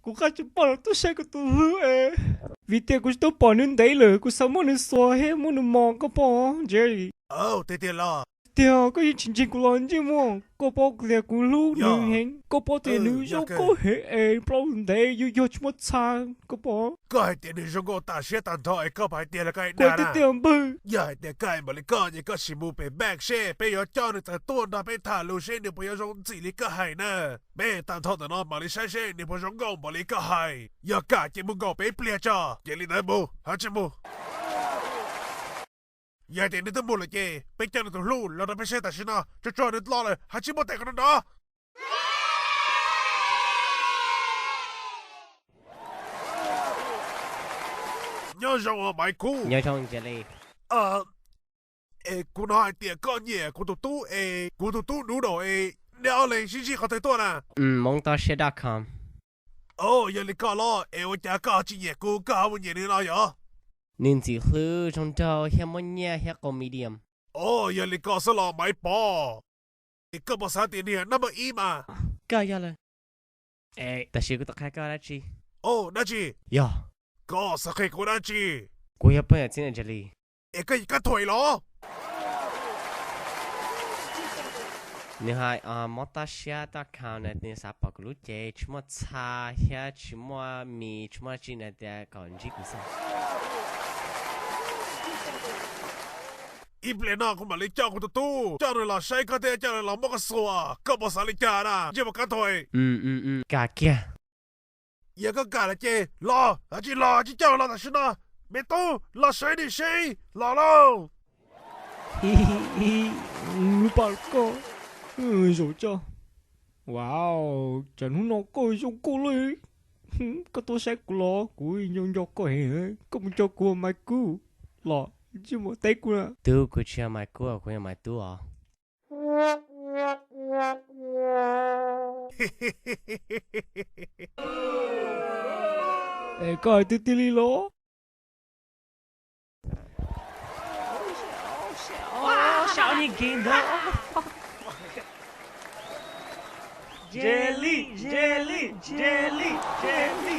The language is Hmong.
Kuv qab tsis pom los tuaj saib kuv tus hlub es. Vim tias kuv tsis tau pom nws ntev lawm, kuv xav muab nws xuas thiab muab nws mos, koj paub, Jerry. Tiag tiag los? Tiag, koj yeej tsis ntseeg kuv los ntsej muag, koj paub tias kuv hlub nws heev, koj paub tias nws zoo nkauj heev es plaub ntev yuav yog tsis muaj txha, koj paub. Koj hais tias nws zoo nkauj tas siab tag nrho es koj hais tias koj tiag tiag npawg. Yog hais tias koj hais npaum li koj ces koj sim mus pem back seb peb yuav coj nws tawm tuaj nrog peb tham lus seb nws puas yuav zoo ntxim li koj hais na. Peb tag nrho ntawm no mam li saib seb nws puas zoo nkauj npaum li koj hais. Yog kam ces mus nkaum pem ib pliag tso. Cia li ntawd mus, ha tsis mus. Yog hais tias nws twb mus lawm ces peb coj nws tus hlub los rau peb saib tam sim no, tsuag tsuag nws los lawm, ha tsis muaj tes kom nrov nrov. Nyob zoo os Maiv Kub. Nyob zoo Jelly. Es kuv hnov hais tias koj nyiam kuv tus tub es kuv tus tub Noodle es nej ob leeg sib ntsib qhov twg tuaj na? Moos toj siab dot com. Os, yog li koj los es ua cas koj tsis nyiam kuv koj ho mus nyiam nws no yog? Nws ntxim hlub, zoo nraug thiab muaj nyiaj thiab qau medium. Os, yog li koj xwb los Maiv Pov. Es koj puas xav tias nws yog number ib mas? Koj yog lawm. Tam sim kuv tau qhia koj dab tsi? Os, dab tsi? Yog. Koj xav qhia kuv dab tsi? Kuv yog poj niam txiv ntawm Jelly. Es koj yeej kab thuam los? Nws hais moos toj siab dot com na, nws xav pom kuv lub cev tsis muaj txha thiab tsis muaj mis tsis muaj dab tsi na, tias kom ntsib kuv xwb. Ib pliag no kuv mam li coj kuv tus tub coj nws los saib koj thiab coj nws los muab koj xuas, koj puas xav li cas na ntsej muag kab thuam? Kam kiag. Yog koj kam lawm ces los, tsis los tsis coj los tam sim no. Me tub, los saib nws seb, los lauj. Lub paj koj, zaum tso. Wow, tsam hnub no koj zoo kawg li. Koj tuaj saib kuv los kuv nco nco koj heev. Koj mus nco kuv Maiv Kub los, tsis muaj teb kuv na. Tub, kuv tsis yog Maiv Kub, kuv yog Maiv Tub os. Es koj hais tiag tiag li los? Jelly, Jelly, Jelly, Jelly.